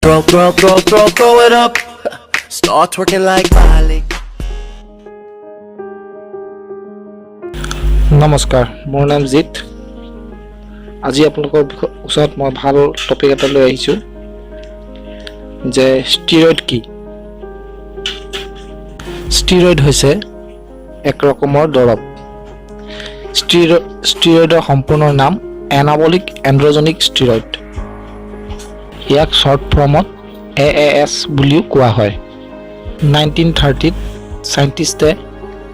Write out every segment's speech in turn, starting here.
Throw, throw, throw, throw, throw it up. Start twerking like Miley. নমস্কাৰ, মোৰ নাম জিত। আজি আপোনালোকৰ ওচৰত মই ভাল টপিক এটা লৈ আহিছোঁ যে ষ্টিৰইড কি। ষ্টিৰইড হৈছে এক ৰকমৰ দৰৱ। ষ্টিৰইডৰ সম্পূৰ্ণ নাম এনাবলিক এণ্ড্ৰজেনিক ষ্টিৰইড। ইয়াক শ্বৰ্ট ফৰ্মত এএএছ বুলিও কোৱা হয়। 1930ত চাইণ্টিষ্টে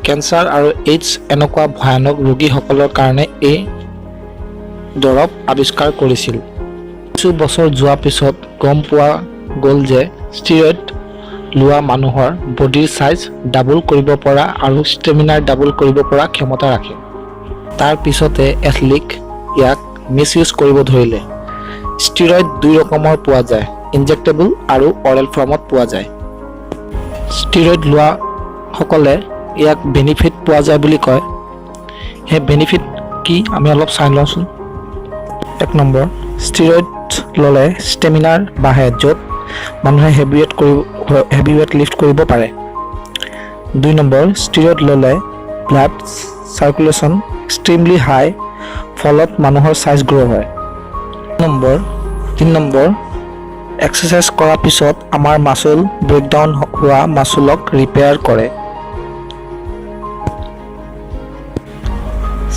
কেঞ্চাৰ আৰু এইডছ এনেকুৱা ভয়ানক ৰোগীসকলৰ কাৰণে এই দৰৱ আৱিষ্কাৰ কৰিছিল। কিছু বছৰ যোৱাৰ পিছত গম পোৱা গ'ল যে ষ্টিৰইড লোৱা মানুহৰ বডিৰ চাইজ ডাবল কৰিব পৰা আৰু ষ্টেমিনাৰ ডাবল কৰিব পৰা ক্ষমতা ৰাখে। তাৰ পিছতে এথলিট ইয়াক মিছ ইউজ কৰিব ধৰিলে। ষ্টিৰইড দুই ৰকমৰ পোৱা যায়, ইনজেক্টেবল আৰু অৰেল ফৰ্মত পোৱা যায়। ষ্টিৰইড লোৱাসকলে ইয়াক বেনিফিট পোৱা যায় বুলি কয়। সেই বেনিফিট কি, আমি অলপ চাই লওঁচোন। এক নম্বৰ, ষ্টিৰইড ল'লে ষ্টেমিনাৰ বাঢ়ে, য'ত মানুহে হেভি ৱেট লিফ্ট কৰিব পাৰে। দুই নম্বৰ, ষ্টিৰইড ল'লে ব্লাড চাৰ্কুলেশ্যন এক্সট্ৰিমলি হাই, ফলত মানুহৰ চাইজ গ্ৰ' হয়। তিনি নম্বৰ, এক্সাৰচাইজ কৰাৰ পিছত আমাৰ মাচুল ব্ৰেকডাউন হোৱা মাচুলক ৰিপেয়াৰ কৰে।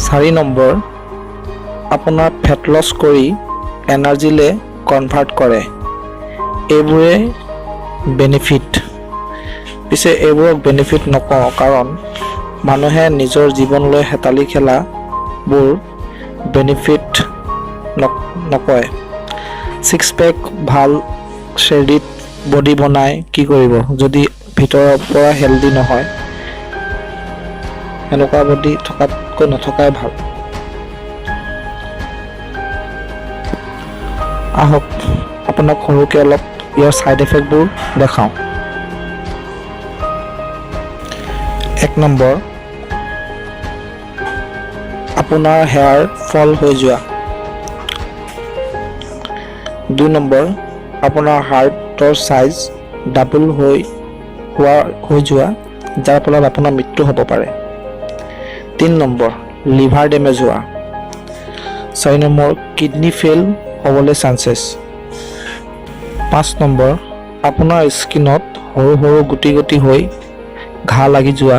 চাৰি নম্বৰ, আপোনাৰ ফেট লছ কৰি এনাৰ্জিলে কনভাৰ্ট কৰে। এইবোৰে বেনিফিট। পিছে এইবোৰক বেনিফিট নকওঁ, কাৰণ মানুহে নিজৰ জীৱন লৈ হেতালি খেলাবোৰ বেনিফিট নকয়। ছিক্স পেক, ভাল শ্বেডেড বডি বনাই কি কৰিব, যদি ভিতৰৰ পৰা হেল্ডি নহয়? এনেকুৱা বডি থকাতকৈ নথকাই ভাল। আহক, আপোনাক সৰুকৈ অলপ ইয়াৰ ছাইড এফেক্টবোৰ দেখাওঁ। এক নম্বৰ, আপোনাৰ হেয়াৰ ফল হৈ যোৱা। দুই নম্বৰ, আপোনাৰ হাৰ্টৰ চাইজ ডাবল হৈ যোৱা, যাৰ ফলত আপোনাৰ মৃত্যু হ'ব পাৰে। তিনি নম্বৰ, লিভাৰ ডেমেজ হোৱা। চাৰি নম্বৰ, কিডনী ফেইল হ'বলৈ চান্সেছ। পাঁচ নম্বৰ, আপোনাৰ স্কিনত সৰু সৰু গুটি গুটি হৈ ঘাঁ লাগি যোৱা।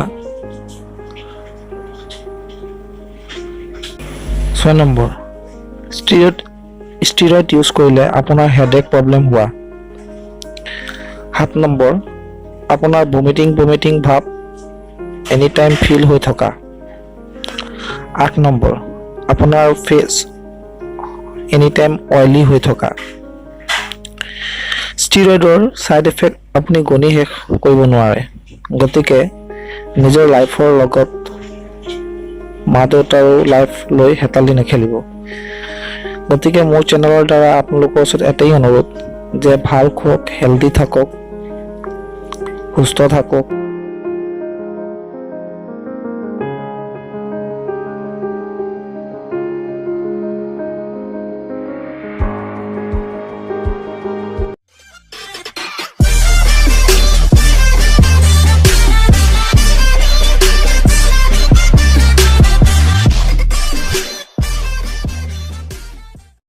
ছয় নম্বৰ, ষ্টিৰইড ইউজ কৰিলে আপোনাৰ হেডেক প্ৰব্লেম হোৱা। সাত নম্বৰ, আপোনাৰ ভমিটিং ভমিটিং ভাৱ এনি টাইম ফিল হৈ থকা। আঠ নম্বৰ, আপোনাৰ ফেচ এনি টাইম অইলি হৈ থকা। ষ্টিৰইডৰ ছাইড এফেক্ট আপুনি গণি শেষ কৰিব নোৱাৰে। গতিকে নিজৰ লাইফৰ লগত, মা দেউতাৰো লাইফ লৈ হেতালি নেখেলিব। গতিকে মোৰ চেনেলৰ দ্বাৰা আপোনালোকৰ ওচৰত এটাই অনুৰোধ যে ভাল খোৱাক, হেল্ডি থাকক, সুস্থ থাকক।